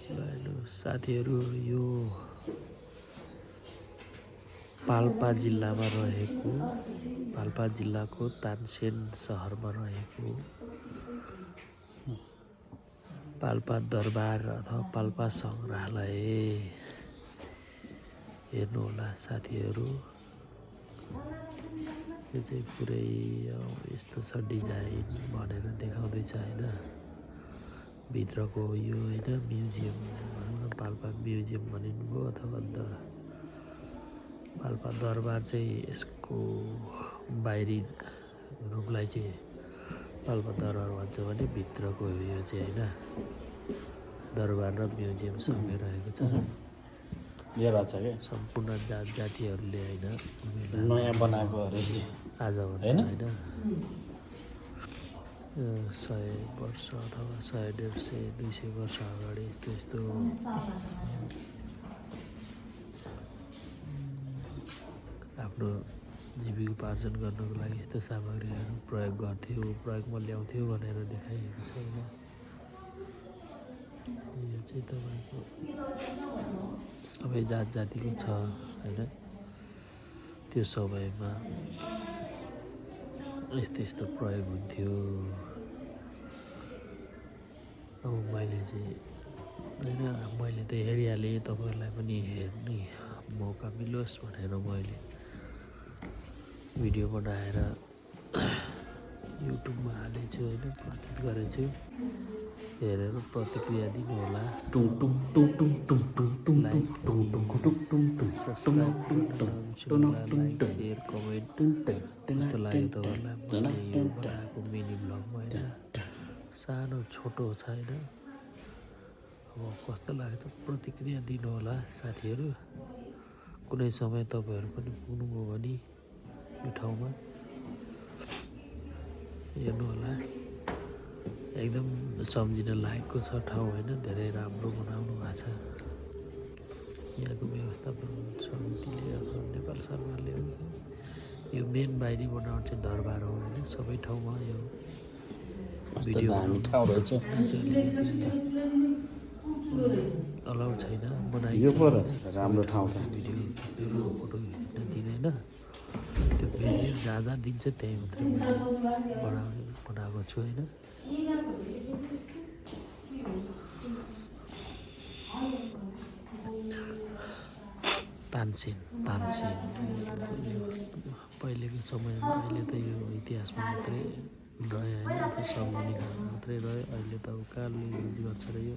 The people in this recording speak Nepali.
हेलो साथीहरू, यो पाल्पा जिल्लामा रहेको पाल्पा जिल्लाको तानसेन सहरमा रहेको पाल्पा दरबार अथवा पाल्पा सङ्ग्रहालय हेर्नुहोला साथीहरू। यो चाहिँ पुरै यस्तो छ डिजाइन भनेर देखाउँदैछ होइन। भित्रको यो होइन म्युजियम भनौँ न, पाल्पा म्युजियम भनिनुभयो अथवा पाल्पा दरबार चाहिँ यसको बाहिरी रूपलाई चाहिँ पाल्पा दरबार भन्छ भने भित्रको यो चाहिँ होइन दरबार र म्युजियम सँगै रहेको छ। यो रहेछ क्या सम्पूर्ण जात जातिहरूले होइन नयाँ बनाएको आजभन्दा होइन 100 वर्ष अथवा 100, 150, 200 वर्ष अगाडि यस्तो आफ्नो जीविकोपार्जन गर्नको लागि यस्तो सामग्रीहरू प्रयोग गर्थ्यो, प्रयोगमा ल्याउँथ्यो भनेर देखाइएको छ होइन। यो चाहिँ तपाईँको सबै जात जातिको छ होइन। त्यो समयमा यस्तो प्रयोग हुन्थ्यो। अब मैले चाहिँ होइन मैले त हेरिहालेँ, तपाईँहरूलाई पनि हेर्ने मौका मिलोस् भनेर मैले भिडियो बनाएर युट्युबमा हालेछु होइन, प्रस्तुत गरेछु। हेरेर प्रतिक्रिया दिनुहोला। लाइक शेयर कमेन्ट कस्तो लाग्यो तपाईँहरूलाई। मैले यो बनाएको मिनी ब्लगमा होइन, सानो छोटो छैन। अब कस्तो लाग्छ प्रतिक्रिया दिनुहोला साथीहरू। कुनै समय तपाईँहरू पनि पुग्नुभयो भने यो ठाउँमा हेर्नुहोला। एकदम सम्झिन लायकको छ ठाउँ होइन, धेरै राम्रो बनाउनु भएको छ। यहाँको व्यवस्थापन समितिले अथवा नेपाल सरकारले यो मेन बाहिरी बनावट चाहिँ दरबार हो होइन। सबै ठाउँमा यो भिडियो अलाउ छैन, बनाइन्छ राम्रो ठाउँ छ। भिडियो फोटो खिच्न दिँदैन। त्यो भिडियो जहाँ जहाँ दिन्छ त्यहीँ मात्रै मैले बनाएको छु होइन। तानसेन पहिलेको समयमा, अहिले त यो इतिहासमा मात्रै रह्यो होइन, सम्झिने खालको मात्रै रह्यो। अहिले त अब कहाँले युज गर्छ र यो